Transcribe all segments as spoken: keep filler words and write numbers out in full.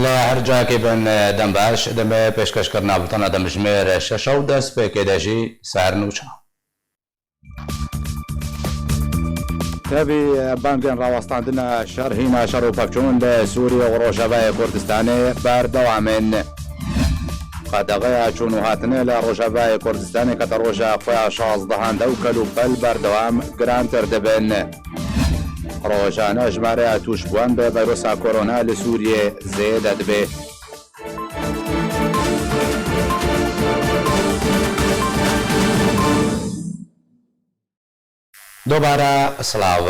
Li her cayekê bin, dem baş, demê pêşkêşkirina bultena demjimêr şeş û destpêkê de jî ser nûçe. Tevî bangên rawestandina şer hîna şer û pevçûn li Sûriyê û Rojavayê Kurdistanê berdewam in. Qedexeya çûn û hatinê li Rojavayê Kurdistanê kete roja xwe ya şazdehan de û kelûpel berdewam girantir dibin. Rojane jimareya tûşbûwan bi vîrusa korona li Sûriyê zêde dibe. Dobare silav.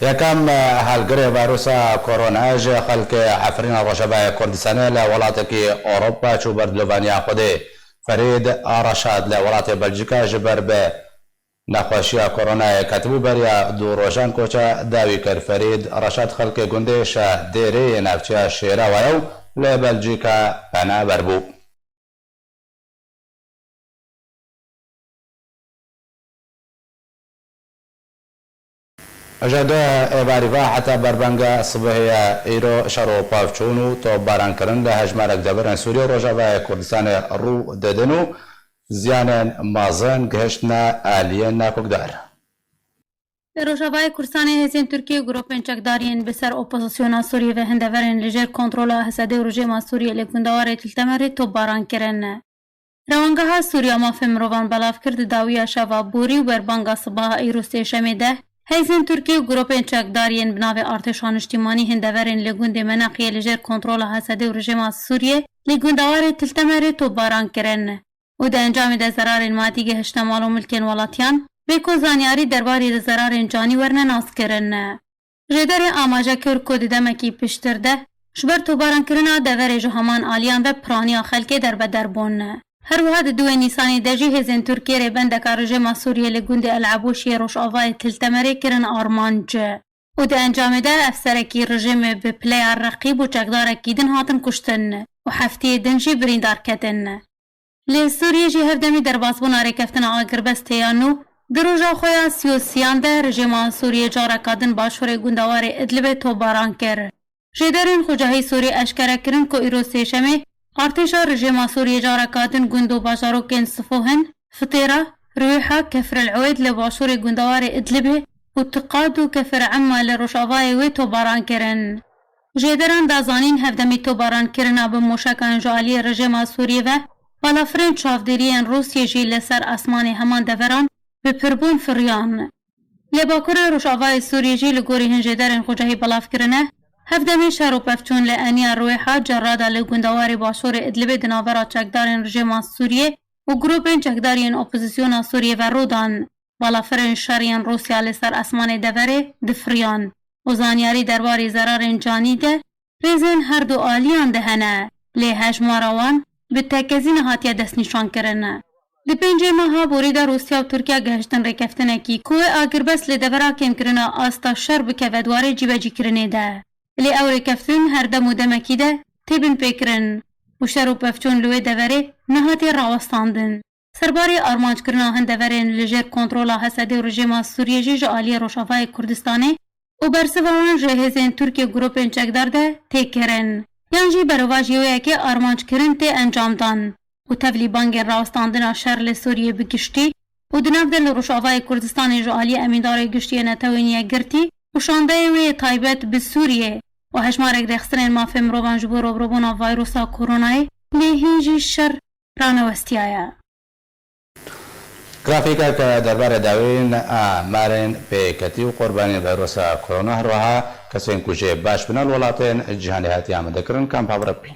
Yekem, e, helgirê vîrusa korona ji xelkê Efrîna Rojavayê Kurdistanê li welatekî Ewropa çû ber dilovaniya Xwedê. Ferîd Reşad li welatê Belcîka ji ber bi nexweşiya koronayê ketibû beriya du rojan koça dawî kir. Ferîd Reşad xelkê gundê Şehdêrê yê navçeya Şêrawa ye û li Belcîka penaber bû. Ji du êvarî ve heta berbenga sibehê ye îro şer û pevçûn û topbarankirin li hejmarek deverên Sûriyê û Rojavayê Kurdistanê rû didin û ziyanên mezin gihiştine aliyên nakokdar. Li Rojavayê Kurdistanê hêzên Tirkiyê û grûpên çekdar yên bi ser opozisyona Sûriyê ve hin deverên li jêr kontrola H S D û rejîma Sûriyê li gundewarê Til Temerê topbaran kirin. Rewangeha Sûriya Mafê Mirovan belav kir, di dawiya şeva borî û berbanga sibaha îro sêşemê de hêzên Tirkiyê û grûpên çekdar yên bi navê Artêşa Niştîmanî hin deverên li gundê Menaqiyê li jêr kontrola H S D û rejîma Sûriyê li gundewarê Til Temerê topbaran kirin û di encamê de zerarên madî gihiştine mal û milkên welatiyan, bê ku zanyarî derbarê de zerarên canî werne naskirin. Jêderê amaje kir ku di demekî piştir de ji ber topbarankirina deverê ji heman aliyan ve piraniya xelkê derbeder bûn. Her wiha di duwê Nîsanê de jî hêzên Tirkiyê rêbendeka rejîma Sûriyê li gundê El Ebûşiyê rojavayê Til Temerê kirin armanc û di encamê de efserekî rejîmê bi pileya reqîb û çekdarekî din hatin kuştin û heftiyê din jî birîndar ketin. Li Sûriyê jî hevdemî derbasbûna rêkeftina agirbestê ya nû di roja xwe ya sî û sêyan de rejîma Sûriyê careka din başûrê gundewarê Idlibê topbaran kir. Jêderên xwecahî Sûrî eşkere kirin ku îro sêşemê artêşa rejîma Sûriyê careka din gund û bajarokên Sifohin, Fitêra, Ruwêha, Kefr el Ewêd li başûrê gundewarê Idlibê û Tiqad û Kefr Emma li rojavayê wê topbaran kirin. Jêderan da zanîn hevdemî topbarankirina bi mûşekan ji aliyê rejîma Sûriyê ve balafirên çavdêriyên Rûsiyê jî li ser esmanê heman deveran bi pirbûn firiyan. Li bakurê rojavayê Sûriyê jî li gorî hin jêderên xwecahî belav kirine, hevdemî şer û pevçûn li eniya Ruwêha Cerrada li gundewarê başûrê Idlibê di navbera çekdarên rejîma Sûriyê û grûpên çekdar yên opozisyona Sûriyê ve rû dan. Balafirên şer yên Rûsya li ser esmanê deverê difiriyan û zanyarî derbarê zerarên canî de rêzên her du aliyan de hene, lê hejmara wan bi tekezî nehatiye destnîşankirin. Di pêncê meha borî de Rûsya û Tirkiye gihiştin rêkeftinekî ku wê agirbest li devera kêmkirina asta şer bikeve di warê cîbecîkirinê de. Lê ew rêkeftin her dem û demekî de tê binpêkirin û şer û pevçûn li wê deverê nehatiye rawestandin. Serbarê armanckirina hin deverên li jêr kontrola H S D û rejîma Sûriyê jî ji aliyê Rojavayê Kurdistanê û bersiva wan ji hêzên Tirkiyê û grûpên çekdar de tê kirin. Yan jî berovajî wê yekê armanckirin tê encamdan û tevlî bangên rawestandina şer li Sûriyê bi giştî û di nav de li Rojavayê Kurdistanê ji aliyê Emîndarê Giştî yê Netewên Yekgirtî û şandeyê wê yê taybet bi Sûriyê û hejmarek rêxistinên mafê mirovan ji bo rûbirûbûna vîrusa koronayê lê hîn jî şer ranewestiyaye. Grafîkek derbarê dawîn a marên pêketî û qurbanên vîrusa korona, her wiha kesên ku jê baş bûne li welatên cîhanê hatiye amadekirin, kampa bi rê bibîn.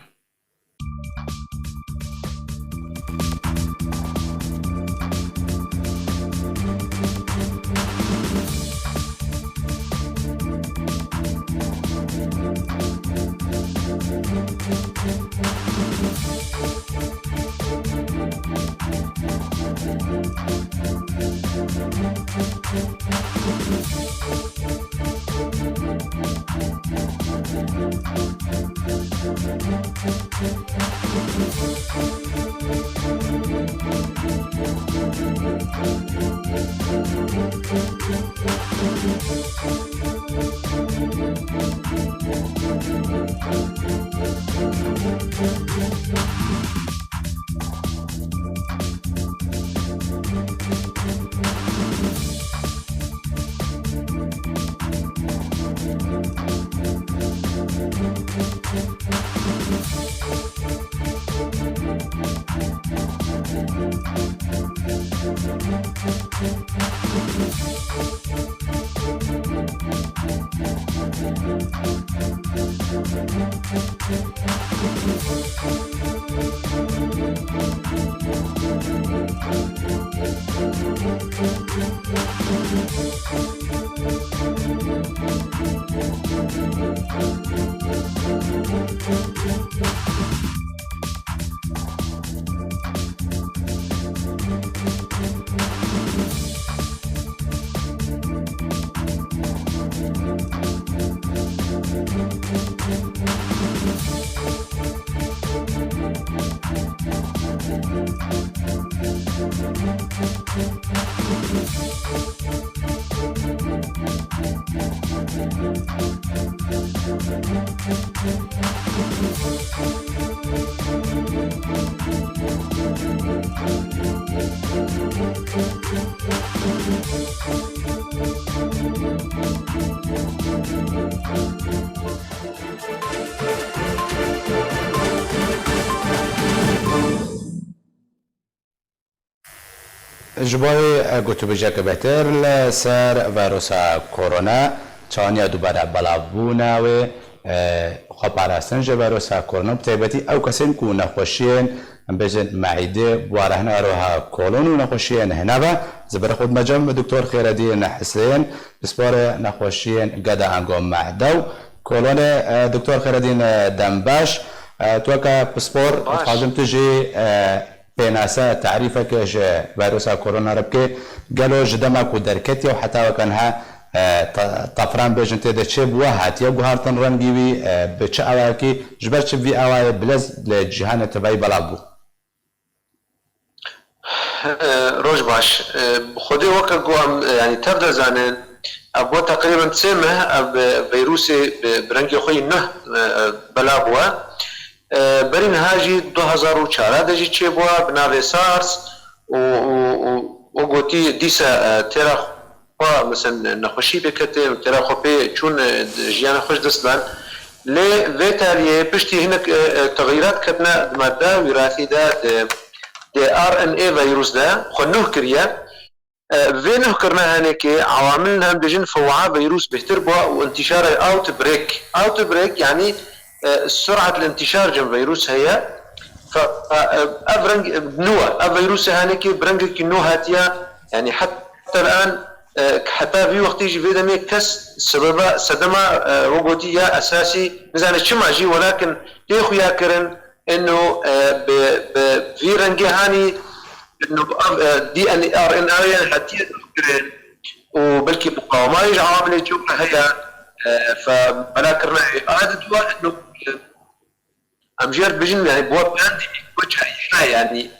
Ji bo, e, gotûbêjeke bêhtir li ser vîrusa korona, çaniya dubare belavbûna wê, e, xweparastin ji vîrusa korona, bi taybetî ew kesên ku nexweşiyên, em bêjin, meîdê, warehina roha kolon û nexweşiyên hine ve, ji ber xwe dime cem Doktor Xêredîn Hisên, pisporê nexweşiyên geda ango mehde û kolonê, e, Doktor Xêredîn, e, dembaş, e, tu weke pispor, Baş. Dixwazim tu jî, e, pênase, tarîfeke ji vîrusa korona re bike. Gelo ji dema ku derketiye û heta weke niha, e, ta-, tafran bêjin tê de çê bû, hatiye guhartin rengî wî, e, bi çi awayekî, ji ber çi vî awayê bilez li cîhanê tevayî belav bû? E, roj baş. E, bi Xwedê weke ku em, e, yanî tev de zanin, ev bû teqrîben sê meh, ev, e, vîrusê bi, bi rengê xwe yî nuh, e, e, belav bûye. E, berî niha jî du hezar û çar de jî çêbûye bi navê SARS û, û, û, û gotî dîsa, e, têra xwe, mesela, nexweşî pê kete û têra xwe pê çûn, e, jiyana xwe ji dest dan. Lê vê taliyê piştî hinek, e, e, texîrat ketine di madde wîrasî de, di, di R N A vîrus de xwe nuh kiriye. E, vê nuhkirina henekê, ewamil niha em bêjin, fewaa vîrus bêhtir bû û intîşara outbreak. Outbreak, yanî, e, surat li intîşar cem vîrus heye. Fe, e, ev reng, e, nû e. Ev vîrusê henekê bi rengekî nû hatiye, yanî heta el-an, e, heta vî wextî jî vê demê kes sebeba, sedema, e, wek gotî ya esasî, nizane çima jî, welakin tê xuya kirin, Ino, e, bi, bi vî rengê hanî, ino, ev, e, D N A, R N A yan hatiye kirin û belkî muqawema jî amilê çewre heye, e, fe mela kirina A di dua, ino, e, em jê re dibêjin, yani, bu pandemî, bu cayîşa, yani,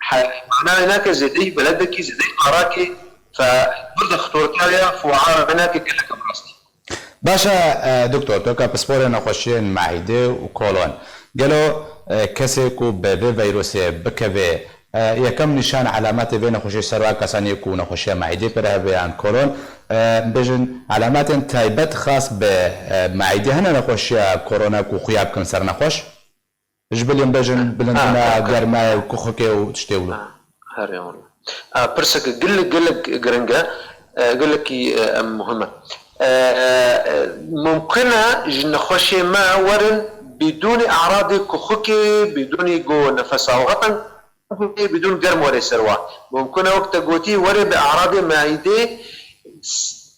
he, manayê nake zêdeyî beledekî, zêdeyî qarakê, fe bir de xetortariya fuara nake gelek bi rastî. Baş e, e, doktor, tu ka pisporê nexweşiyên meîdê û kolon. Gelo, e, kesê ku bi vê vîrusê bikeve, e, yekem nîşan, elametê vê nexweşiyê ser wa kesaniyê ku nexweşiya meîdê pê re hebe yan kolon, e, bêjin, elametên taybet xas bi, e, meîdê hene nexweşiya korona ku xuya bikin ser nexweş? Ji bilên bejin, Ha, bilindina ha, ha. germayê û kuxikê û tiştê wilo. Ha, herê wala. Ha, pirsek gelek, gelek giring e, e, gelekî, e, em muhim e. E, e, e, mumkin e ji nexweşê me werin bidûnî eradê kuxikê, bidûnî go nefes alxetin, bidûn germ were ser wa. Mumkin e wek te gotî were bi eradê meîdê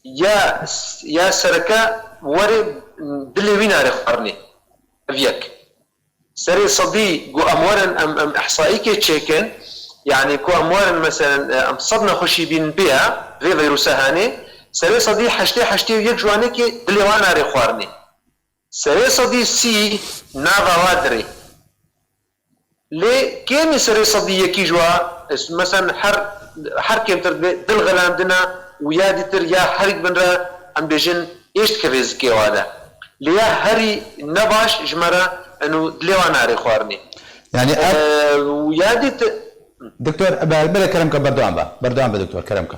ya, ya sereke were dilê wî nare xwarinê. Ev yek. Serê sedî ku em werin, em, em ihsaîkê çêkin, yanî ku em werin, meselen, em sed nexweşî bînin pê ya, vê vîrusa hanê, serê sedî heştê, heştê û yek ji wanekê dilê wan narê xwarinê. Serê sedî sî nava wa dirê. Lê kêmî serê sedî yekî ji wa, meselen, her, her kêmtir dil xelandina û ya dîtir ya herî bin re, em bêjin, êş dikeve zikê wa de. Lê ya herî nebaş ji me re, eno dilê wan narê xwarinê. Yani ev Ee, û ya dîtir Doktor, be-, bere kerem ke berdewam be. Berdewam be doktor, kerem ke.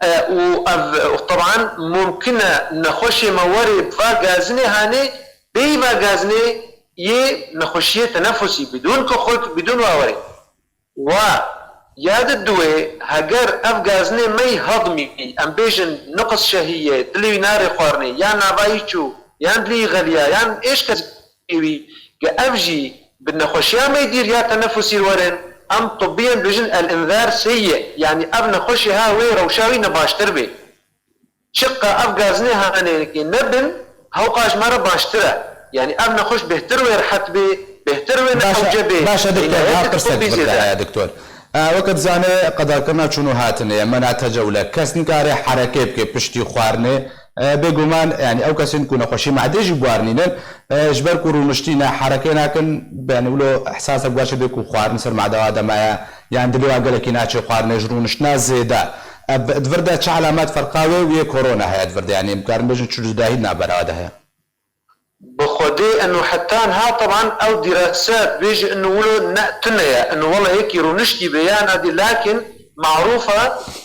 E, û ev, û teban mumkin e nexweşê me were va gazinê hanê, bêyî va gazinê yê nexweşiyê tenefusî, bidûn kuxik, bidûn wa were. Wa Ya di duwê, heger ev gazinê me yî hedmî, em bêjin nuqis şehî ye, dilê wî narê xwarinê, yan navayî çû, yan dilê wî xeliya, yan êşke wî, ke ev jî bi nexweşiya meydîr ya tenefusî werin, em tibbiyen bêjin el-inzar seyyi, yanî ev nexweşê ha wê rewşa wî ne baştir bê. Çiqa ev gazinê haneyekê nebin, hewqa ji me re baştir e. Yanî ev nexweş bêhtir wê rehet bê, bêhtir wê Baş e, nehewce bê. Baş e, doktor, Îlayetê ha pirsek tibî bi zêde. Te, doktor. E, weke dizane qedarkirina çûn û hatinê ye, mena tecewle. Kes nikare hereke bike piştî xwarinê. E, bêguman, yanî ew kesên ku nexweşî me'dê jî guharnînin, e, ji ber ku rûniştî ne, hereke nakin, yanî wilo ihsasek baş e bê ku xwarin ser me'da wa de maye, yan dilê wa gelekî naçe xwarinê ji rûniştina zêde. E, bi-, di vir de çi alamet ferqa wê û yê korona heye di vir de? Yanî em karin bêjin çi cudahî di navbera wa de heye? Bi xwedê eno heta niha teban ew dîrase dibêje eno wilo ne tune ye, eno wele yekî rûniştî bê ya nadî, lakin marûf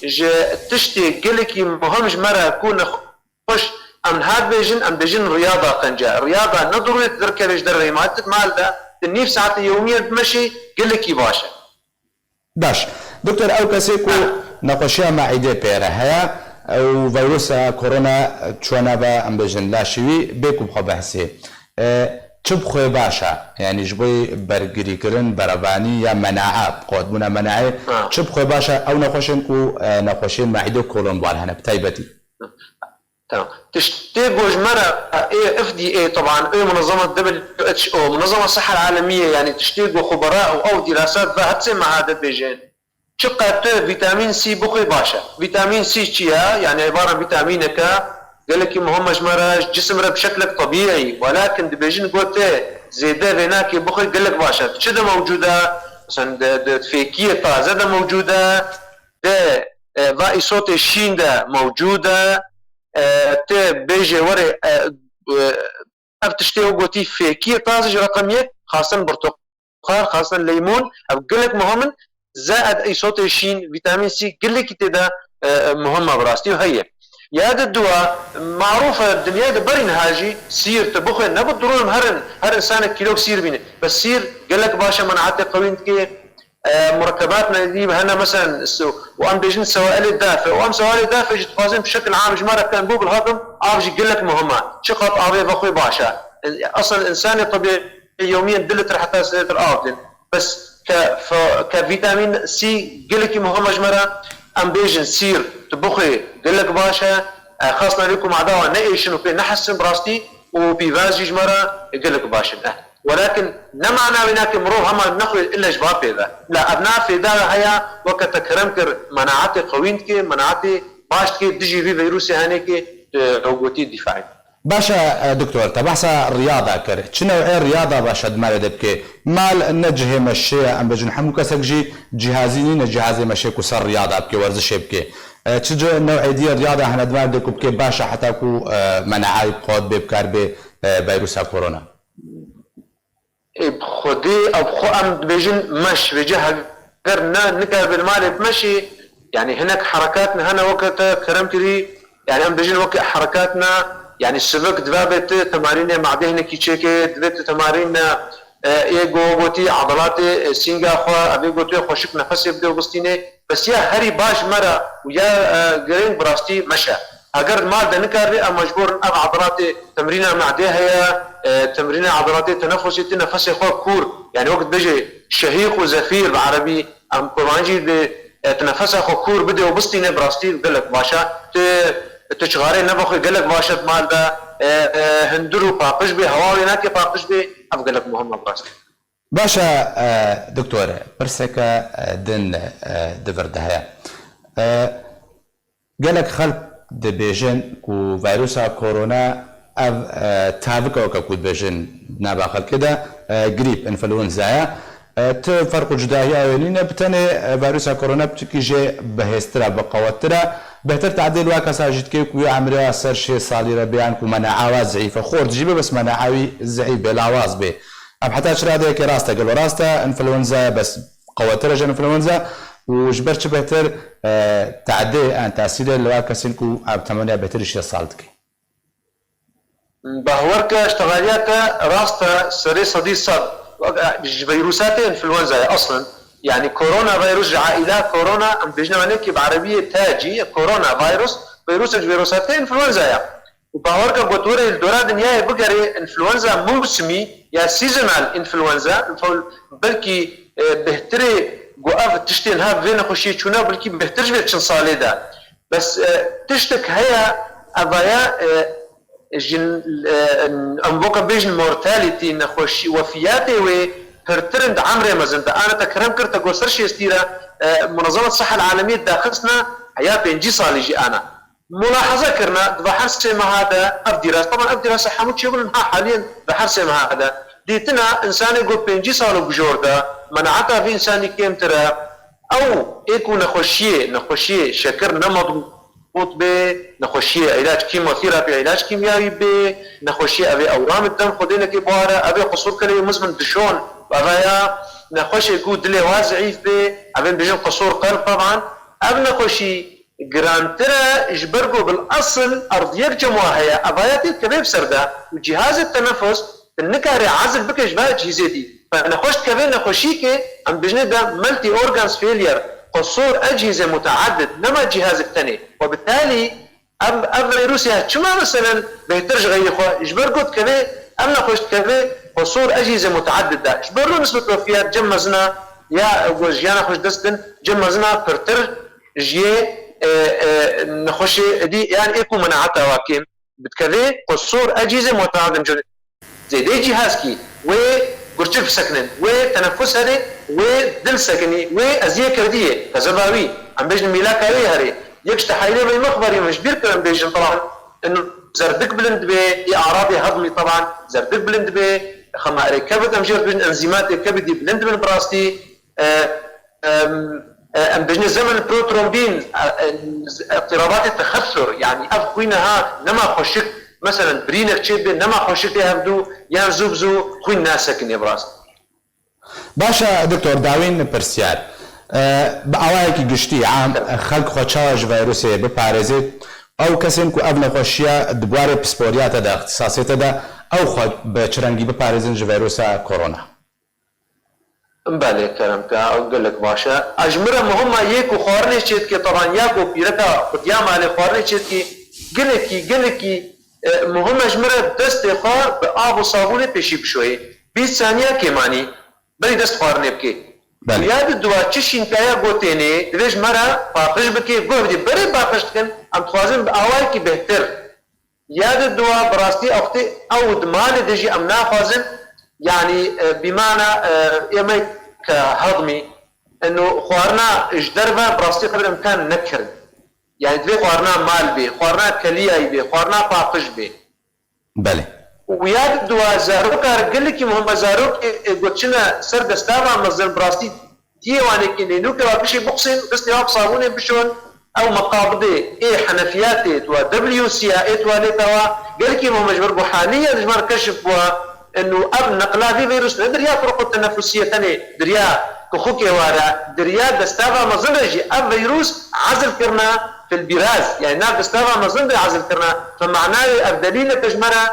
e ji tiştê gelekî muhim ji me re ku nexweş em niha dibêjin, em dibêjin riyada qenc e. Riyada ne dirûyê derkeve ji derve, ma tu di mal de, tu nîv saetê yewmî ye dimeşî, gelekî baş e. Baş. Doktor, ew kesê ku nexweşiya me'îdê pê re heye û vîrusa korona çûye nava, em bêjin, laşê wî, bê ku bi xwe behsê, e, çi bi xwe baş e? Yanî ji bo bergirîkirin, berevanî ya menae, bi qewetbûna menaeyê, Ha. çi bi xwe baş e ew nexweşên ku, e, nexweşiyên me'îdê û kolon wan hene bi taybetî? Tamam. Tiştê ku ji me re ê F D A, teban, ê munezema W H O, munezema Siha Alemiyê, yanî tiştê ku xubera û ew dîrasa dibe her sê meha dibêjin. Çiqas tu vîtamîn C bixwî baş e. Vîtamîn C çi ye? Yanî îbare vîtamîneke gelekî muhim e ji me re, ji cisim re bi şeklek tebîî ye. Welakin dibêjin ku tu zêde vê nakê bixwî gelek baş e. Çi de mewcûd e? Mesela di, di fêkiyê taze de mewcûd e. Di, e, va îsotê şîn de mewcûd e. E, tu bêjê werê, e, e, ev tiştê ew gotî fêkiyê taze ji reqem yek, xasen birtoqal, xasen leymûn, ev gelek muhim in. Zêde îsotê şîn, vîtamîn C gelekî tê de, e, e, muhim e bi rastî û heye. Ya di dua, marûf e, dinyayê de berî niha jî sîr tu bixwe, ne bi dirûn herin, her insanek kîlok sîr bîne. Bes sîr gelek baş e, menaetê qewîn dike, e, murekebat me dî hene, meselen, s-, û em bêjin sewailê dafe. Û em sewailê dafe jî dixwazin bi şekil am ji me re bikin, bo bilhakim, av jî gelek muhim e. Çiqas avê vexwê baş e. Eslen insanê tebî yewmiyen du litir heta sê litir av din. Bes ke fe-, ke vîtamîn C gelekî muhim e ji me re, em bêjin sîr tu bixwê gelek baş e. E, xasna vê ku me'da wan ne êşin û pê nehesin bi rastî û pîvaz jî ji me re gelek baş in. E, Welakin ne mana wê nake mirov hema nexwe ille ji va pê ve. La ev na fêda heye, weke te kerem kir, menaetê qewîn dike, menaetê baş dike, dijî vî vîrusê henekê, e, ew gotî dîfaî. Baş e, e, doktor, te behsa riyada kir. Çi newê riyada baş e di malê de bike? Mal ne cihê meşê ye, em bêjin hemû kesek jî cihazî nîne, cihazê meşê ku ser riyada bike, werzişê bike. E, çi cih newê dî riyada hene di malê de ku bike baş e heta ku, e, menae bi qewet bê, bi kar bê, e, vîrusa korona? Ê, bi xwedê, ev xwe em dibêjin meş, vêce heger ne, nikaribe li malê bimeşî, yanî hinek herekat ne hene weke te kerem kirî, yanî em bêjin weke herekat ne, yanî sivik divê bê tu temarînê madê hinekî çêke, divê tu temarîn ne, e, ê go-, gotî edelatê, e, sînga xwe, evê gotê xweşik nefesê bide û bistînê. Bes ya herî baş me re û ya, e, girêng bi rastî meş e. Heger di mal de nikaribî, em mecbûr in ev edelatê temrîna me'dê heye, e, temrîna edelatê tenefusê, tu nefesê xwe kûr, yanî wek dibêje şehîq û zefîr bi erebî, em kurmancî dê, e, tu nefesa xwe kûr bidê û bistîne, bi rastî gelek baş e. Tu, tu çixarê nevexwê gelek baş e di mal de, e, e, hundir û paqij bê, hewa wê nake paqij bê, ev gelek muhim e bi rastî. Baş e, e, doktor, pirseke, e, din, e, di vir de heye. E, gelek xelk dibêjin ku vîrusa korona ev, e, tavik e weke ku dibêjin nava xelkê de, e, grîp, înfluenza ye. E, ti ferq û cudahiya wê nîne, bi tenê, e, vîrusa korona piçikî jê bihêztir e, biqewettir e. Bêhtir tadê li wa kesa jî dike ku ya emrê wa ser şêst salî re bê yan ku menae wa zîîf e. Xort jî bê, bes menae wî zîîf bê, lawaz bê. Ev heta çi radeyekê rast e, gelo rast e, înfluenza ye, bes qewettir e ji înfluenza û ji ber çi bêhtir, e, tadê, yan tesîrê li wa kesên ku ev temeniya bêhtir ji şêst sal dike? Bahwer ke, ji texaliya te rast e, serê sedî sed, e, ji vîrusa tê înfluenza ye, eslen. Yani coronavirus ji aîla corona, em dibêjin wanekî bi erebiyê tacî, coronavirus, vîrusek ji vîrusatê înfluenza ye. Û bawer ke ku tu were li dora dinyayê bigerê, înfluenza mewsimî ya seasonal influenza, belkî, e, bêhtirê ku ev tiştên ha vê nexweşiyê çûna, belkî bêhtir ji vê çend salê de. Bes, e, tiştek heye, evaya, e, jin, e, em weke bêjin mortality, nexweşî, wefiyatê wê pirtir in di emrê mezin de. Ana te kerem kir, te got ser şêstî re, e, Munezzemet Sihha Alemiyê daxistine heya pêncî salî jî ana. Mulahaza kirine, di va her sê meha de ev dîras, teban ev dîrasa hemû çêbûn, ha haliyen di her sê meha de. Dîtina însanê ku pêncî sal û bijor de, menaeta vî însanî kêmtir e, ew ê ku nexweşiyê, nexweşiyê şekir ne mezbût bê, nexweşiyê îlaç kîmoterapi, îlaç kîmyawî bê, nexweşiyê evê ewramê dem xwedênekê buhare, evê qusûr kelê mizmin dişon, evaya nexweşê ku dilê wa zeîf bê, evên bêjin qusûr qelb teban, ev nexweşî girantir e, ji ber ku bil esil erdiyek cem wa heye, evaya tê dikeve bi ser de û cihazê tenefus tu nikarê ezil bike ji vaya cihîzê dî. Fe nexweş dikeve nexweşîkê, em bijnê de multi organs failure, qusûr ecihîzê muteedid, nema cihazek tenê. Webitalî ev, ev vîrusê ya çima meselen bêhtir ji xeyrê xwe? Ji ber ku dikeve, ev nexweş dikeve qusûr ecihîzê muteedid de. Ji ber ku nisbet wefiyat cem mezina ya ku jiyana xwe ji dest din, cem mezina pirtir ji yê, e, e, nexweşê dî, yan ê ku menaeta wa kêm, bi dikevê qusûr ecîzê muteadin cû zêdeyê cîhazkî, wê gurçik bisekinin, wê tenefus herê, wê dil sekinî, wê eziyê kevdiyê, kezeba wî, em bêjin mîlaka wê herê. Yek ji tehaylê vê mexberî min ji bîr kir, em bêjin, teban, in zerdik bilind bê, ê aradê hedmî, teban, zerdik bilind bê, xema erê kevit, em jê dibêjin enzîmatê kevdî bilind bin bi rastî, e, em, e, em bêjinê zemen protrombîn, e, e, îtirabatê texesur, yanî ev xwîne ha nema xweşik, meselen birînek çêdibe, nema xweşik tê hevdû, yan zû bi zû xwîn nasekinê bi rast. Baş e, doktor, dawîn pirsiyar. E, bi awayekî giştî, am, xelk xwe çawa ji vîrusê biparêzê? Ew kesên ku ev nexweşiya di buarê pisporiya te de, ixtisasê te de, ew xwe bi çi rengî biparêzin ji vîrusa korona? Belê, keremke, ew gelek baş e. A ji min re muhim e yê ku xwarinê çêdike, teban ya ku pîreka xudiya malê xwarinê çêdike, gelekî, gelekî, e, muhim e ji min re destê xwe bi av û sabûnê pêşî bişoyê. Bîst saniya kêmanî, berî dest xwarinê bike. Belê. Ya di dua çi şînkaya gotênê, divê ji me re paqij bike, guh bidê. Berê paqij dikin, em dixwazin bi awayekî bêhtir. Ya di dua bi rastî ew xwedî ew di malê de jî em naxwazin, yanî, e, bîmana, e, ême ke hedmî, eno xwarina ji derve bi rastî qedir imkan nekirin. Yanî divê xwarina mal bê, xwarina keliyayî bê, xwarina paqij bê. Belê. Û ya di dua zaroka re gelekî muhim e, zarokê, e, goçine ser destava mezin bi rastî Diyê wanekî nênûkê wa bişê bixusên, destê wa bi sabûnê bişon, ew meqabidê ê henefiyatê tu wa W C ya ê tualêta wa, gelkî muhim e ji ber ku haliyen ji me re keşif bûwa, eno ev neqla vî vîrus ne di riya turuqu tenefusiyê tenê, di riya kixûkê wa re, di riya destava mezin re jî ev vîrus ezil kirine fil biraz, yanî nav destava mezin de ezil kirine, fe manayê ev delîleke ji me re,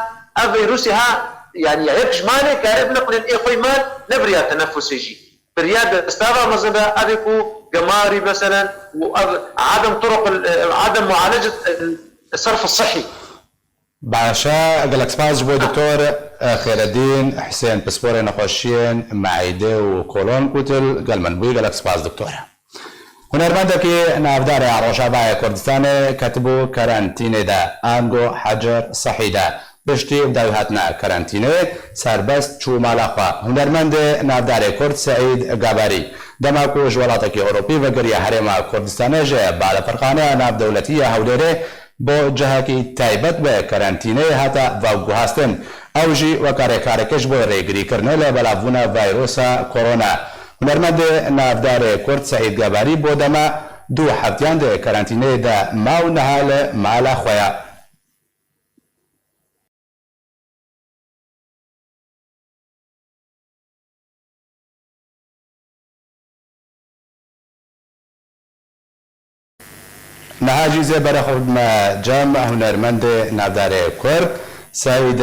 ev vîrusê ha, yanî ya yek ji malê kare bineqlên ê xwe mal, ne bi riya tenefusê jî. Bi riya destava mezin re, ev ê ku gemarî meselen û ev adem turuq, e, adem mualecet, e, serf sihî. Baş e, gelek spas ji bo doktor, e, Xêreddîn Husên, pisporê nexweşiyên meîde û kolon ku tu li gel min bûyî, gelek spas doktor. Hunermendekî navdar a Rojavayê Kurdistanê ketibû karantînê de, ango Hecer Sehîd e. Piştî bi dawî hatina karantînê serbest çû mala xwe. Hunermendê navdarê Kurd Seîd Gabarî, dema ku ji welatekî Ewropî vegeriya Herêma Kurdistanê ji Balefirxaneya Navdewletî ya Hewlêrê bo cihekî taybet bi karantînê hate veguhastin. Ew jî weke rêkareke ji bo rêgirîkirinê li belavbûna vîrusa korona. Hunermendê navdarê Kurd Seîd Gabarî bo dema du heftiyan di karantînê de ma û niha li mala xwe ye. Niha jî zê bere xwe bidime cem hunermendê navdarê Kurd Seîd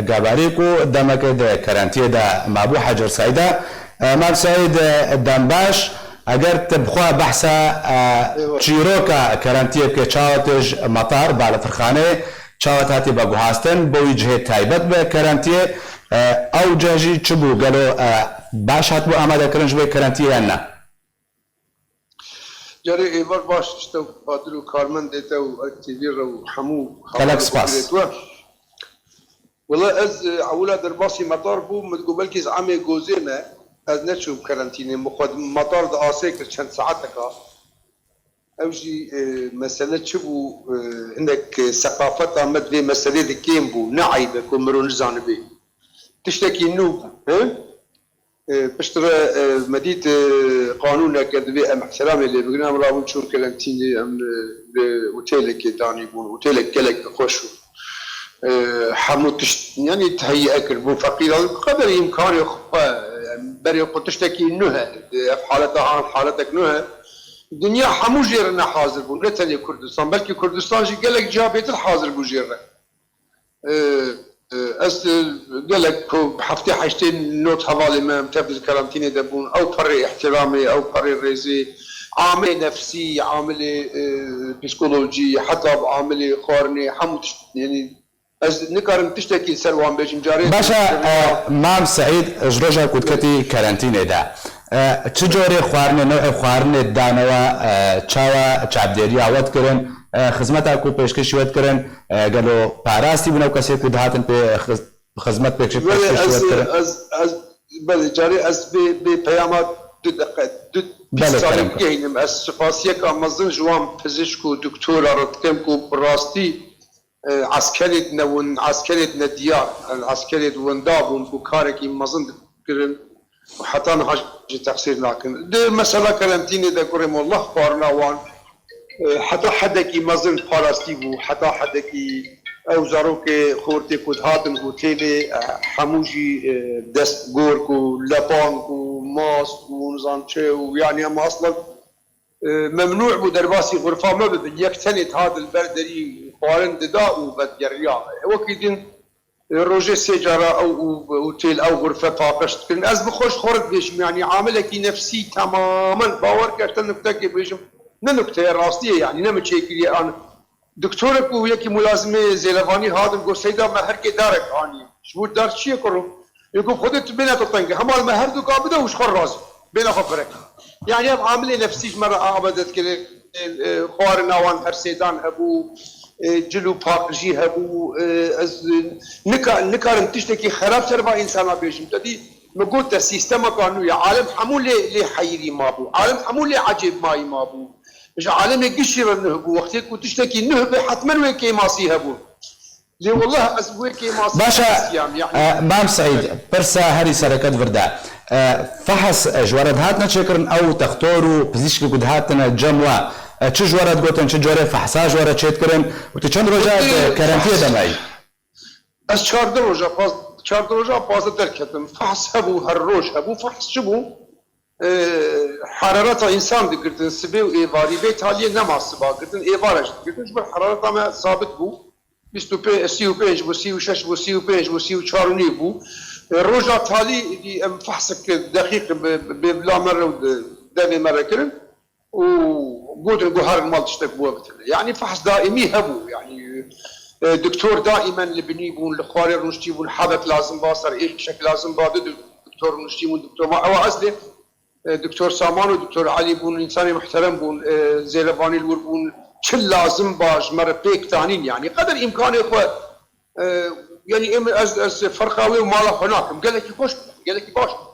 Gabarî ku demeke di karantiyê de mabû. Hecer Seîd e, E, Mam Seîd, e, dembaş, eger tu bixwe behsa, e, çîroka kerentiyê bike, çawa tu ji metar, balafirxaneyê, çawa tu hatî veguhastin, bo wî cihê taybet be kerentiyê, e, ew cih jî çi bû? Gelo, e, baş hatibû amadekirin ji bo kerentiyê yan ne? Carê êvar baş, ji te û Qadir û karmendê te û Erk T V re û hemû Gelek spas. Wela ez, e, ewila derbasî metar bûm, min digot belkî ez emê gozê me, ez neçûm kerentînê, min xwe metar di asê kir çend saeteka. Ew jî, e, mesele çi bû, e, hinek, e, seqafeta me di vê meselê de kêm bû, ne eyb e ku mirov nizanibê. Tiştekî nû bû, he? E, piştre, e, me dît, e, qanûneke divê em ihtiramê lê bigirin, em rabûn çûn kerentînê, em, e, bi otêlekê danîbûn, otêlek gelek xweş û, e, hemû tişt, yanî tehîye kiribûn feqîran, qeder îmkanê xwe, e, berê xwe tiştekî nû he, ev haleta an haletek nû he. Dinya hemû jê re ne hazir bû, ne tenê Kurdistan, belkî Kurdistan jî gelek ciha bêtir hazir bû jê re. E, e, ez, e, gelek ku heftê heştê not hevalê me em tev di karantînê de bûn. Ew perê îhtiramê, ew perê rêzê, amê nefsî, amilê, e, psîkolojî, heta bi amilê xwarinê, hemû tişt, yanî ez nikarim tiştekî ser wan bêjim. Carê Baş e, e, Mam Seîd, ji roja ku diketî kerentînê de, e, çi corê xwarinê, newê xwarinê dane we, e, çawa çavdêriya we dikirin? E, xizmeta ku pêşkêşî we dikirin, e, gelo parastî bûn ew kesê ku dihatin pê xiz-, xizmet pêşkê-, Belê, pêşkêşî we ez, dikirin? ez, ez, belê, carê ez bê, bê peyama du deqe, du, Belê, bîst salê kerem kir. Bigihînim. Ez spasiyeka mezin ji wan pizişk û doktora re dikim ku bi rastî, e, eskerê di newin, eskerê di nediyar, e, eskerê di winda bûn ku karekî mezin dikirin. Heta niha jî texsîr nakin. Di mesela kerentînê de kurê me, Allah xwarina wan, e, heta hedekî mezin parastî bû, heta hedekî ew zarokê xortê ku dihatin otêlê, e, hemû jî, e, destgork û lepank û mask û nizam çi û, yanî, em aslan, e, memnû bû derbasî xurfa me bibin. Yek tenê dihat li ber derî xwarin dida û vedigeriya. Wekî din, Rojê sê cara ew û, û têl ew xurfe paqij dikirin. Ez bi xwe ji xwe re dibêjim, yanî amilekî nefsî temamen, bawer ke ez te nuktekê bêjim, ne nukteye, rastî ye, yanî ne min çêkiriye an. Doktorek û yekî mulazimê zêrevanî hatin got, Seyda, me herkê darek anî. Ji bo dar çi ye kuro? Ê got, Xwedê tu bêne te teng e. Hemal me her du ka bide û ji xwe razî. Bêne xwe firek. Yanî ev amilê nefsî ji me re amade dikirin. E, e, xwarina wan her sêdan hebû, e, cil û paqijî hebû. E, ez nika-, nikarim tiştekî xerab ser va însana bêjim. Te dî min got te sîstemeka nû ye. Alem hemû lê, lê heyirî mabû. Alem hemû lê ecêbmayî mabû. Ji alemê gişî re nuh bû. Wextê ku tiştekî nuh be, hetmen wê kêmasî hebû. Lê wallah ez wê kêmasî Baş e, nestiyam, yanî e, Mam Seîd, pirsa herî sereke di vir de. E, fehs, e, ji we re dihatine çêkirin, ew textor û pizîşkê ku dihatine cem we, e, çi ji we re digotin, çi corê fehsa ji we re çêdikirin û tu çend roja di kerentiyê de mayî? Ez çardeh roja, paz-, çardeh roja pazdeh derketim. Fehs hebû, her roj hebû. Fehs çi bû? E, herareta însan digirtin sibê û êvarî. Vê taliyê nema siba girtin, êvara jî digirtin. Ji ber herareta me sabit bû. Bîst û pênc, sî û pênc bû, sî û şeş bû, sî û pênc bû, sî û çar û nîv bû. E, roja talî dî em fehsek deqîq bi, bi, bi bila me re û di devê me re kirin û gotin ku herin mal tiştek bû bitirine. Yanî fehs daîmî hebû. Yanî, e, doktor daîmen li binî bûn, li xwarê rûniştî bûn, hebek lazim ba, ser êşek lazim ba, du doktor rûniştî bûn, doktor ma, ewa ez lê E, Doktor Saman û Doktor Elî bûn, însanê muhterem bûn, e, zêrevanî li wir bûn, çi lazim ba ji me re pêk tanîn, yanî qeder îmkanê xwe, e, yanî em, ez, ez ferqa wê û mala xwe nakim. Gelekî xweş bû, gelekî baş bû.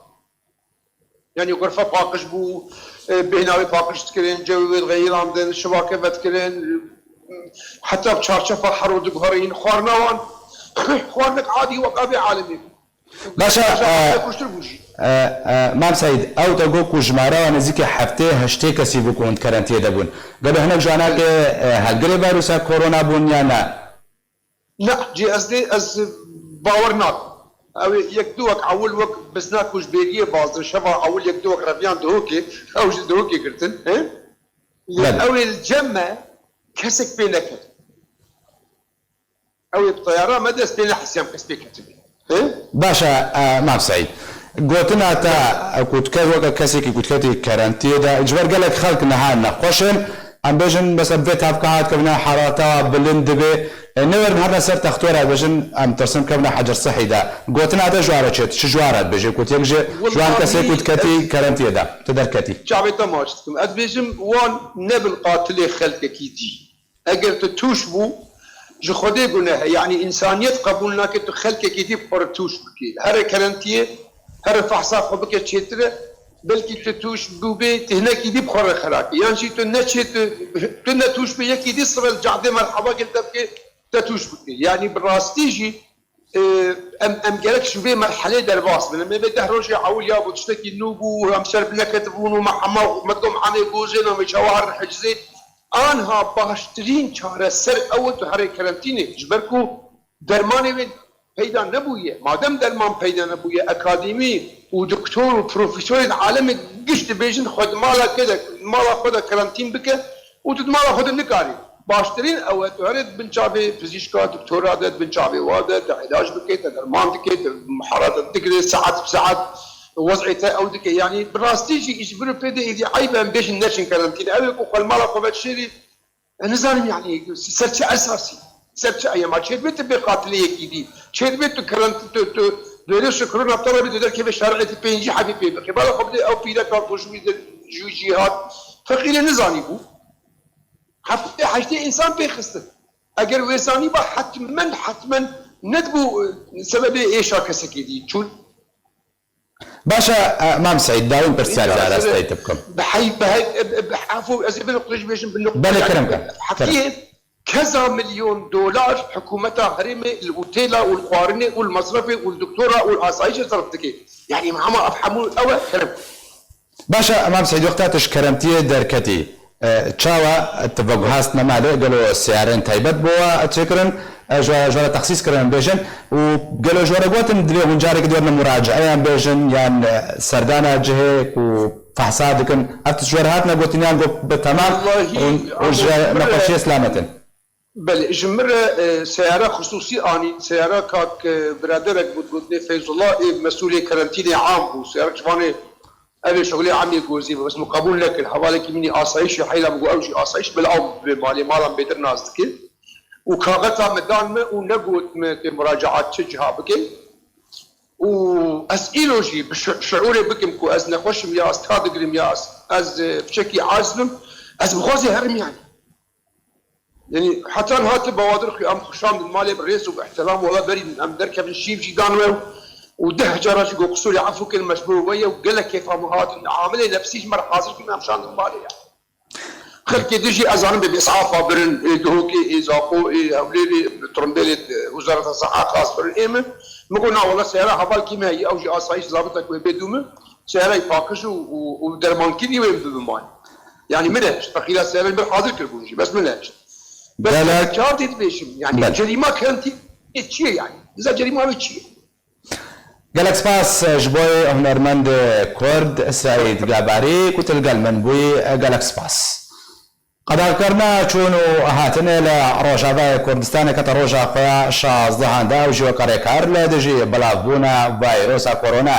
Yanî xurfe paqij bû, e, bêhna wê paqij dikirin, cewê wê dixeyirandin, şivake vedikirin, heta bi çarçefa hero diguherîn, xwarina wan, xwarinek adî wek avê alemê bû. Baş e, Baş e, e, kuştir bû jî. E, e, Mam Seîd, ew te got ku jimara wan nêzîkî heftê heştê kesî bû ku hûn di kerentiyê de bûn. Gelo hinek ji wana ke, e, helgirê vîrusa korona bûn ya ne? Ne, cî ez dê, ez bawer nakim. Ew ê yek du wek ewil wek bizna ku ji bêriyê bazdin, şeva ewil yek du wek reviyan Dihokê, ew ji Dihokê girtin, he? Lê Belê. Ew ê li cem me kesek pê neket. Ew ê bi teyara me dest pê nehesiyam kes pê ketibî. He? Baş e, e, Mam Seîd. Gotina te ku tu kes weke kesekî ku tu ketî kerentiyê de, ji ber gelek xelk niha nexweş in, em bêjin, mesela bi vê tevka hat kevine herata bilind dibe, e, nêwerin herine ser textora, bêjin, em tirsin kevine hecir sihî de. Gotina te ji ware çêt, çi ji ware dibêje ku tu yek ji, ji wan kesê ku tu ketî kerentiyê de, tu derketî? Çavê te maç dikim. Ez bêjim, wan nebin qatilê xelkekî dî. Eger tu tûş bû, ji Xwedê guneh e. Yanî însaniyet qebûl nake tu xelkekî dî bi xwe re tûş bikî. Here kerentiyê, here fehsa xwe bike çêtir e. Belkî tu tûş bûbê, tu hinekî dî bi xwe re xera kî. Yan jî tu neçê, tu, tu ne tûş bê, yekî dî sibe li cahdê merheba gel te bike, te tûş bikî. Yanî bi rastî jî, e, em, em gerek ji vê merhelê derbas bin. Em ê vê deh rojê ewil ya bû tiştekî nû bû, em ser bi neketibûn û me hema, me digot, em ê gozên, em ê çawa herin hicizê. Anha baştirîn çareser ew e tu herê kerentînê, ji ber ku dermanê wê peyda nebûye. Madem derman peyda nebûye, akademî û doktor û profesorên alemê giş dibêjin xwe di mala kê de, mala xwe de kerentîn bike û tu di mala xwe de nikarî. Baştirîn ew e tu herê di bin çavê pizîşka, doktora de, di bin çavê wa de, te îlac bike, te derman dike, te muharate digire, saet bi saet wez'ê te ew dike. Yanî bi rastî jî îş vir û pê de êdî eyb e em bêjin neçin kerentîne. Ew ê ku xwe li mala xwe vedişêrî, ez nizanim yanî ser çi esasî, ser çi eyema çêdibê tu bê qatilê yekî dî. Çêdibê tu kerent-, tu, tu vîrusê korona bi te re bê, tu derkevê şerê tu pêncî hebî pê bixî. Bala xwe bidê ew pîreka ku ji wî de, ji wî cî hat. Feqîrê nizanî bû. Heftê heştê însan pê xistin. Eger wê zanîba hetmen, hetmen nedibû, e, sebebê êşa kesekê dî. Çûn Baş e, e, Mam Seîd, dawîn pirsiyarê ez ê te bikim. Bi hey, bi hey, bi, bi, efû, ez ê bi nuqtê jî bêjim, bi nuqtê. Belê, kerem ke. Heftiyê keza milyon dolar hikûmeta herêmê li otêla û li xwarinê û li mesrefê û li doktora û li asayîşê serf dike. Yanî hema ev hemû ew e, kerem ke. Baş e, Mam Seîd, wexta tu ji kerentiyê derketî, e, çawa tu veguhastine malê? Gelo seyarên taybet bo we çêkirin? E, ji we, ji we re texsîs kirin, em bêjin? Û gelo ji we re gotin, divê hûn carekê diwerine muracaeyan bêjin, yan, e, serdana cihê ku fehsa dikin? Ev tişt ji we re hatine gotin, yan got bi temam hûn, hûn ji nexweşiyê selamet in? Belê, ji min re, e, seyara xisûsî anî, seyara kak, e, biraderek bû, gotinê Feyzullah, ê mesûlê kerentînê am bû. Seyara ciwanê, ev ê şixulê amê gozî bû, bes min qebûl nekir. Hevalekî min î asayîşê heyla min got, ew jî asayîş, bila ew bi malê malan bêtir nas dike. Û kaxeta min dan min û negot min tê muracaat çi ciha bike. Û ez îro jî bi şi-, şiûrê bikim ku ez nexweş im ya ez ta digirim ya ez, ez, e, piçekî aciz bim, ez bi xwe zî herim yanî. Yanî heta niha tu bawadir xwe em xwe şandin malê bi rêz û bi îhtîram, wela berî em derkevin şîv jî dan we û deh cara jî got qisûrê efû kin mecbûr we ye û gelek kêfa min hatin, amilê nefsî ji me re hazir kin em şandin malê ya. Xelkê din jî ez zanim bê bi îs'afa birin, ê Duhokê, ê Zaxo, ê Hewlêrê, bi tirimbêlê, e, Wezareta Seha xas birin ê min. Min got, na wela seyara hevalkî me heye, ew jî asayîş zabitek wê bê dû min. Seyarayê paqij û, û, û dermankirî wê bibe malê. Yanî min nehişt. Feqîra seyarayê min hazir kiribûn jî. Bes min nehişt. Bes Gelek- çawa tê dibêjim? Yanî Belê. Cerîma kerentînê çi ye yanî? Biza cerîma wê çi ye? Gelek spas ji bo hunermendê Kurd Seîd Gabarî ku tu li gel min bûyî, gelek spas. Qedexkirina çûn û hatinê li Rojavayê Kurdistanê kete roja xwe ya şazdehan de, ew jî weke rêkar li dijî belavbûna vayrosa korona.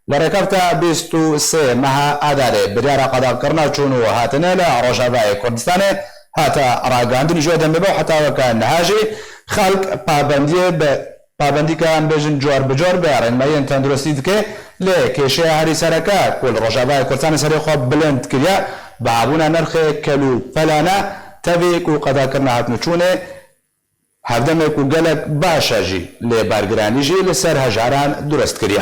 Li rêkefta bîst û sê meha Adarê biryara qedexkirina çûn û hatinê li Rojavayê Kurdistanê hate ragihandin, ji wê demê bo heta weke niha jî xelk pabendiyê bi Pabendî ke em bêjin cor bi cor bi rênmayiyên tenduristî dike, lê kêşeya herî sereke ku li Rojavayê Kurdistanê serê xwe bilind kiriye, bihabûna nirxê kel û pelane, tevî ku qedakirina hatin û çûnê, hevdemê ku gelek baş e jî, lê bargiranî jî li ser hejaran durist kiriye.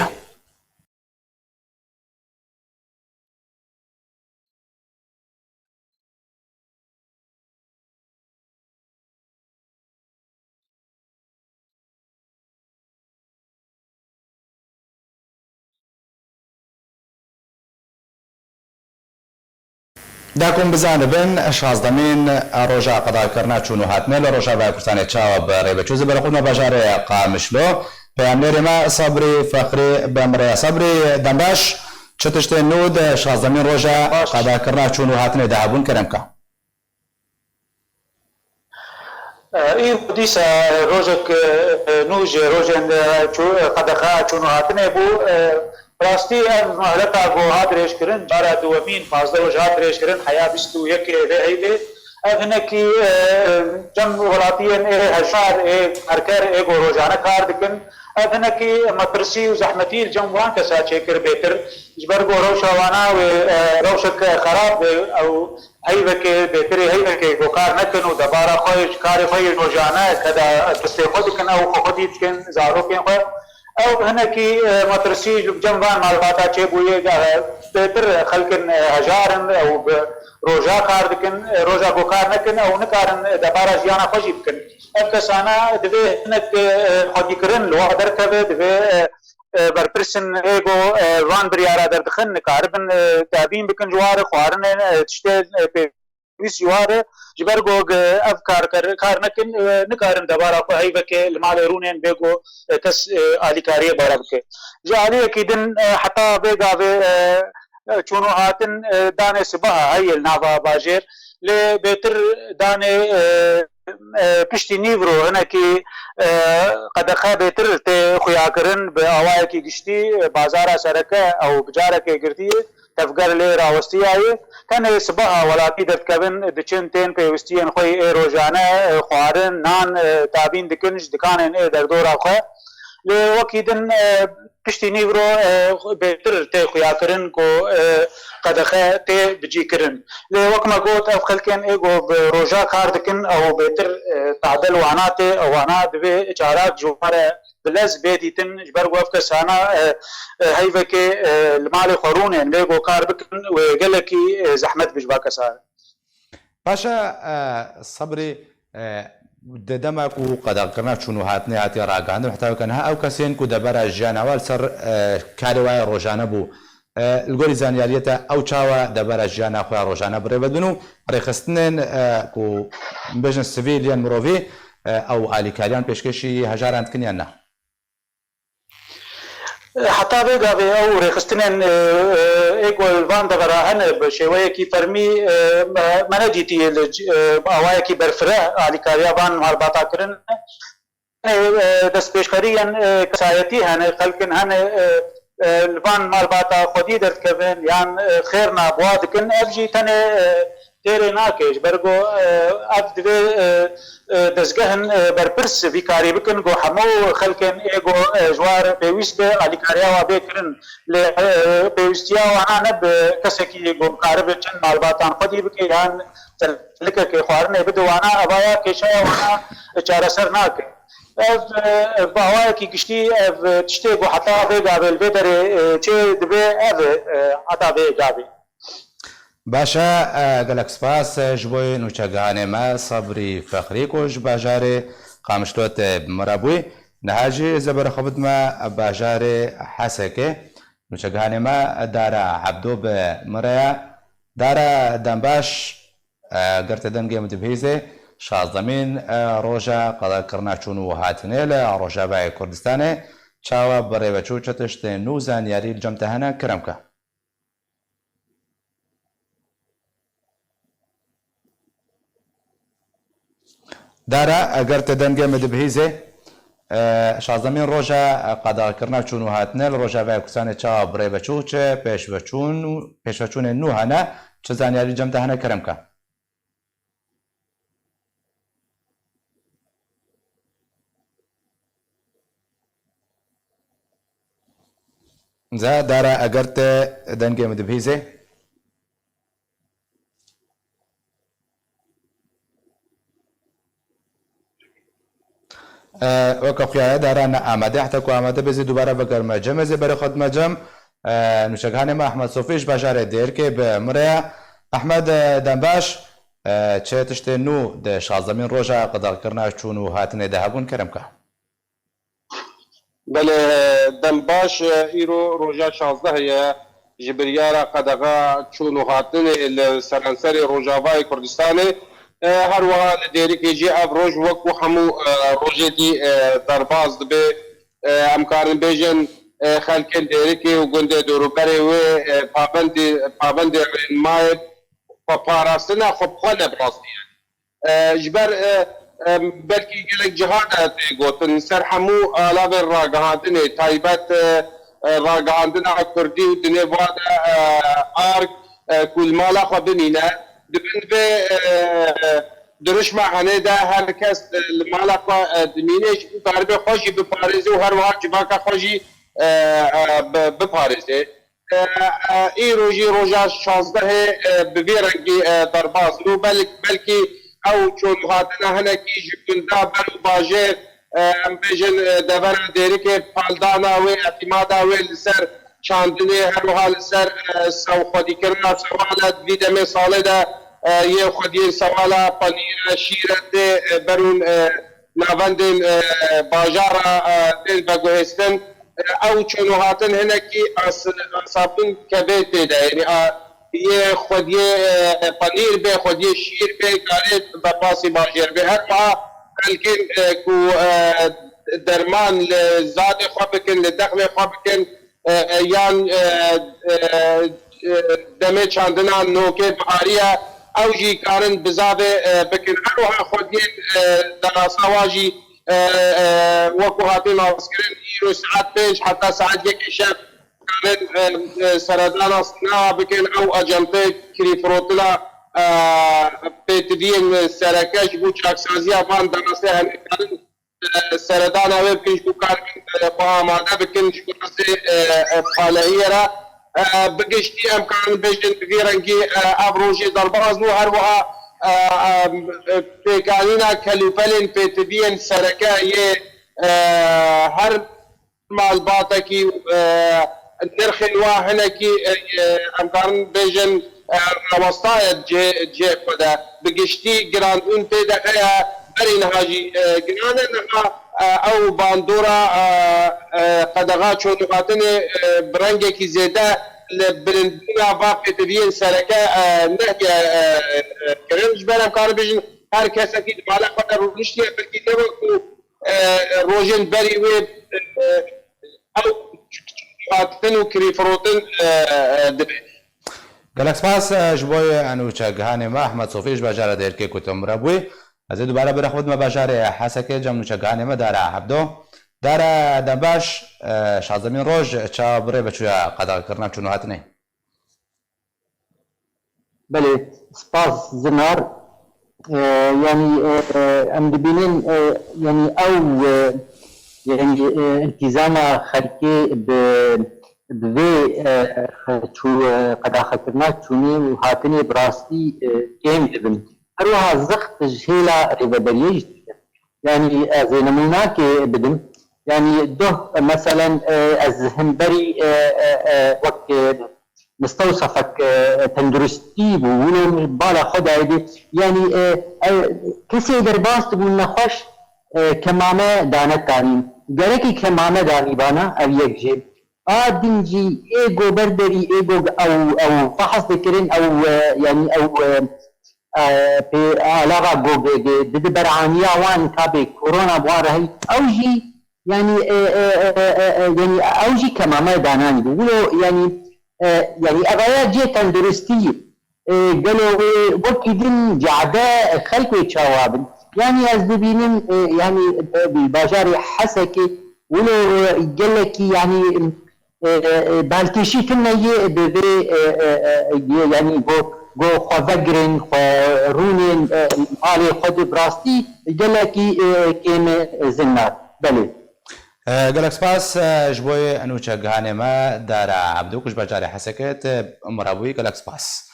Da ku em bizanibin, şazdemîn roja qedakirina çûn û hatinê li Rojavayê Kurdistanê çawa bi rêveçû zî berxwe me bajarê Qamişlo. Peyamnêrê me Sabrî Fexrî, bi em re Sabrî, dem baş. Çi tiştên nû di şazdemîn roja qedakirina çûn û hatinê de hebûn, kerem ke? E, îro dîsa rojek, e, nû ji rojên, e, çû-, e, qedexa çûn û hatinê bû. E, Bi rastî ev mehleta ku hat dirêjkirin, cara duwemîn, pazdeh roj hat dirêjkirin, heya bîst û yekê vê heyvê. Ev hinekî, e, cem welatiyên ê hejar, ê karker, ê ku rojane kar dikin. Ev hinekî metirsî û zehmetî li cem wan kesa çêkir bêtir. Ji ber ku rewşa wana wê, e, rewşek xerab be, ew heyvekê, bêtirê heyvekê ku kar nekin û debara xwe, karê xwe yê rojane keda destê xwe dikin, ew xwe xwedî dikin, zarokên xwe. Ew hinekî, e, metirsî li cem van malbata çêbûye, e, bêtir xelkin, e, hejar in, ew bi roja kar dikin, e, roja ku kar nekin, ew nikarin, e, debara jiyana xwe jî bikin. Ev kesana divê hinek, e, xwedîkirin li wan derkeve, divê, e, e, berpirsên ê ku, e, van biryara derdixin, nikaribin, e, dabîn bikin ji wan re, xwarinê, e, tiştê, e, pê wîst ji wan re, ji ber ku ev kar, kar, kar nekin, e, nikarin debara xwe heyvekê li malê rûnên bê ku, e, kes, e, alîkariyê bera bike. Ji aliyekî din, e, heta vê gavê, e, e, çûn û hatin, e, danê sibaha heye li nava bajêr, lê bêtir danê, e, e, piştî nîvro hinekî, e, qedexe bêtir tê xuyakirin bi awayekî giştî, e, bazara sereke ew bi carekê girtî ye. Tevger lê rawestiyaye. Tenê sibeha welatî derdikevin, diçin tên pêwistiyên xwe yê rojane, e, xwarin, nan, e, dabîn dikin ji dikanên ê derdora xwe. Lê wekî din, e, piştî nîvro, e, bêtir tê xuyakirin ku, e, qedexe tê bicîkirin. Lê wek me got, ev xelkên ê ku bi roja kar dikin, ew bêtir, e, tadel wana tê, wana divê carak ji wan re bi lez bê dîtin, ji ber ku ev kesana, e, e, heyvekê, e, li malê xwe rûnên, lê ku kar bikin, wê gelekî, e, zehmet bi ji va kesa re. Paşa, e, Sebrî, e, di dema ku qedexkirina çûn û hatinê hatiye ragihandin, heta weke niha ew kesên ku debera jiyana wan li ser, e, karê wan rojane bû, e, li gorî zanyariyê te ew çawa debera jiyana xwe ya rojane bi rê ve dibin û rêxistinên, e, ku bêjin sivîl yên mirovî, e, ew alîkariyan pêşkêşî hejaran dikin yan na? Heta vê gavê ew rêxistinên, e, e, ê ku li van devera hene bi şêweyekî fermî, e, me, me nedîtiye li c-, e, bi awayekî berfireh alîkariya van malbata kirin. E, e, destpêşxeriyên, e, kesayetî hene, xelkin hene, e, e, li van malbata xwedî derdikevin yan, e, xêrna bi wa dikin. Ev jî tenê, e, têrê nake, ji ber ku, e, ev divê, e, e, dezgehên, e, berpirs vî karî bikin ku hemû xelkên ê ku, e, ji wan re pêwîst be, alîkariya wan bê kirin. Lê, e, pêwîstiya wana ne bi kesekî ku karibe çend malbatan xwedî bike yan telikekê xwarinê bide wana, evaya kêşeya wana çareser nake. Ev, e, bi awayekî giştî ev tiştê ku heta vê gavê li vê derê, e, çê dibe ev e, e, heta vê gavê. Baş e, e, gelek spas, e, ji bo nûçegihanê me Sebrî Fexrî ku ji bajarê Qamişlo te bi min re bûyî. Niha jî ez ê berê xwe bidime bajarê Hesekê. Nûçegihanê me Dara Ebdo bi min re ye. Dara, dem baş, e, ger te dengê min dibihîzê, şazdemîn, e, roja qedexkirina çûn û hatinê li Rojavayê Kurdistanê çawa bi rê ve çû, çi tiştên nû zanyarî li cem te hene, kerem ke. Dara, eger te dengê min dibihîzê, e, şazdemîn roja, e, qedexekirina çûn û hatinê li Rojavayê Kurdistanê çawa bi rê ve çû, çi pêşveçûn û pêşveçûnên nû hene, çi zanyarî cem te hene, kerem ke. Za Dara, eger te dengê min dibihîzê. E, weke xuya ye, Dara ne amade. Heta ku amade be, zê dubare vegerime cem, ez ê berê xwe dime cem. E, nûçegihanê me Ehmed Sofî ji bajarê Dêrikê bi min re ye. Ehmed, e, dem baş. E, çi tiştên nû di şazdemîn roja qedexekirina çûn û hatinê de hebûn, kerem ke? Belê, dem baş, îro roja şazdeh ye ji biryara qedexa çûn û hatinê li seranserê Rojavayê Kurdistanê. E, her wiha li Dêrikê jî ev roj wekû hemû, e, rojê dî, e, derbas dibe. E, em karin bêjin, e, xelkên Dêrikê û gundê dorûberê wê, e, pabendî, pabendê rênmayê xweparastina xwe bi xwe ne bi rastî ye. E, ji ber, e, e, belkî gelek ciha de tê gotin, ser hemû alavên ragihandinê taybet, e, e, ragihandina kurdî û dinê vade, e, arg, e, ku li mala xwe bimîne. Di bin vê, e, dirişma henê de her kes, e, li mala xwe, e, dimîne, jî ku karibe xwe jî biparêze û her wiha civaka xwe jî, e, e, bi-, biparêze. E, e, îro jî roja şazdehê, e, bi vî rengî, e, derbas bû. Bel-, belkî ew çûn û hatina hinekî ji gunda ber û bajêr, e, em bêjin, e, devera Dêrikê, paldana wê, îtîmada wê li ser çandinê, her wiha li ser, e, sew-, xwedîkirina sewale, di vî demê salê de, e, yê xwediyên sewala, panîre, şîre tê, e, berûn, e, navendên, e, bajara, e, tên veguhêstin. E, ew çûn û hatin hinekî as-, asabin kevê tê de. Yanî, a, yê xwediyê, e, panîr bê, xwediyê şîr bê, karê berpasî bajêr bê. Her wiha xelkên, e, ku, e, derman li zadê xwe bikin, li dexlê xwe bikin, e, e, yan, e, e, e, demê çandina nokê bihariye, ew jî karin bizavê, e, bikin. Her wiha xwediyên, e, derasa wa jî, e, e, wekû hatî naskirin, îro saet pênc heta saet yekê şev karin, e, e, seredana sina bikin. Ew acentê kirîfirotina, e, pêtiviyên sereke ji bo çaksaziya van derasê henê karin e, seredana wê bikin, ji bo kar, e, xwe amade bikin, ji bo rastê, e, e, palehiyê re. E, bi giştî em karin bêjin bi vî rengî, e, ev rojê derbas bû. Her wiha, e, e, pêkanîna kelûpelên pêtiviyên sereke yê, e, her malbatekî, e, nirxên wa hinekî, e, e, em karin bêjin, e, rawestaye cihê, cihê xwe de. Bi giştî girandin tê de heye, berî niha jî, e, giran e. Niha, e, ew bandora, e, e, qedexa çûn û hatinê, e, bi rengekî zêde li bilindbûna va pêtiviyên sereke, e, nehiye, e, e, kirin. Ji ber em karin bêjin her kesekî di mala xwe de rûniştiye, belkî ne wekû e, rojên berî wê, e, ew hatin û kirîfirotin, e, e, dibe. Gelek spas, e, ji bo nûçegihanê me Ehmed Sofî ji bajara Dêrikê ku tu min re bûyî. Ez ê dubare bira xwe bidime bajarê Hesekê cem nûçegihanê me Dara Hebdo. Dara, dem baş, e, şazdemîn roj çawa bi rê ve çûya qedexekirina çûn û hatinê? Belê, spas Zinar. E, yanî, e, e, em dibînin, e, yanî ew, e, yanî, e, îltîzama xelkê bi, bi vê, e, çû, e, qedaxekirina çûnê û hatinê bi rastî, e, kêm dibin. Her wiha zixt ji hêla rêveberiyê jî dike. Yanî ez ê nimûnakê bidim. Yanî doh, meselen, e, ez himberî, e, e, e, wek, e, mistewsefek, e, tenduristî bû, wilo bala xwe dayê dê. Yanî, e, e, kesê derbas dibû nexweş, e, kemame dane tanîn. Gerekî kemame danîbana, ev yek jê. A din jî ê go ber derî, ê go ew, ew fehs dikirin, ew, e, yanî ew, e, e, pê alava go ge-, ge-, di, di berhaniya wan ka bê korona bi wan re heyî. Ew jî, yanî, e, e, yanî ew jî kemame dananî bû. Wilo, yanî, e, yanî evaya cihê tenduristî, e, gelo wê wekî din cade xelk wê çawa bin? Yanî ez dibînim, e, yanî, e, bajarê Hesekê wilo, e, gelekî, yanî, e, e, e, balkêşî tune yê bi vê, e, e, e, yê, yanî go, go xwe vegirin, xwe rûnên, e, malê xwe di bi rastî gelekî, e, kêm e, Zinar. Belê. E, gelek spas, e, ji bo nûçegihanê me Dara Ebdû ku ji bajarê Hesekê te min re bûyî, gelek spas.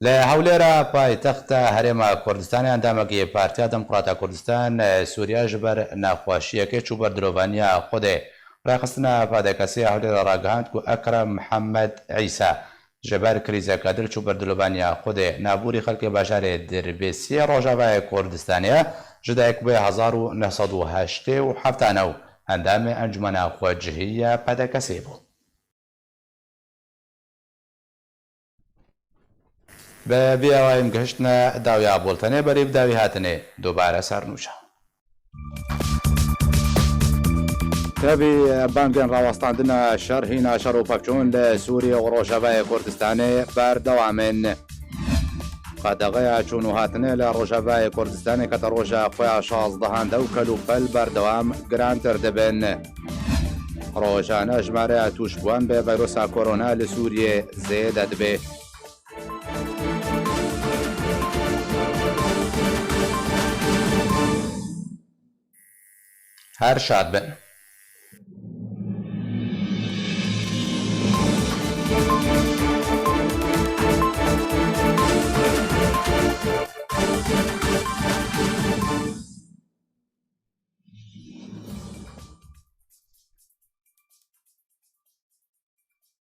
Li Hewlêra paytexta Herêma Kurdistanê endamekî Partiya Demokrata Kurdistan, e, Sûriye ji ber nexweşiyekê çû ber dilovaniya Xwedê. Rêxistina P D K S'ê ya Hewlêrê ragihand ku Ekrem Mihemed Îsa ji ber krîzeke dil çû ber dilovaniya Xwedê. Navbûrî xelkê bajarê Dirbêsiyê Rojavayê Kurdistanê ye. Ji dayik bûye hezar û neh sed û heştê û heft û neh û endamê Encûmena Xwecihî ya P D K S'ê bû. Bi vî awayî em gihiştine dawiya bultenê, berî bi dawî hatinê dubare ser nûçe. Tevî bangên rawestandina şer, hîna şer û pevçûn li Sûriye û Rojavayê Kurdistanê berdewam in. Qedexeya çûn û hatinê li Rojavayê Kurdistanê kete roja xwe ya şazdehan de û kelûpel berdewam girantir dibin. Rojane jimareya tûşbûwan bi vîrusa korona li Sûriyê zêde dibe. Her şad bin.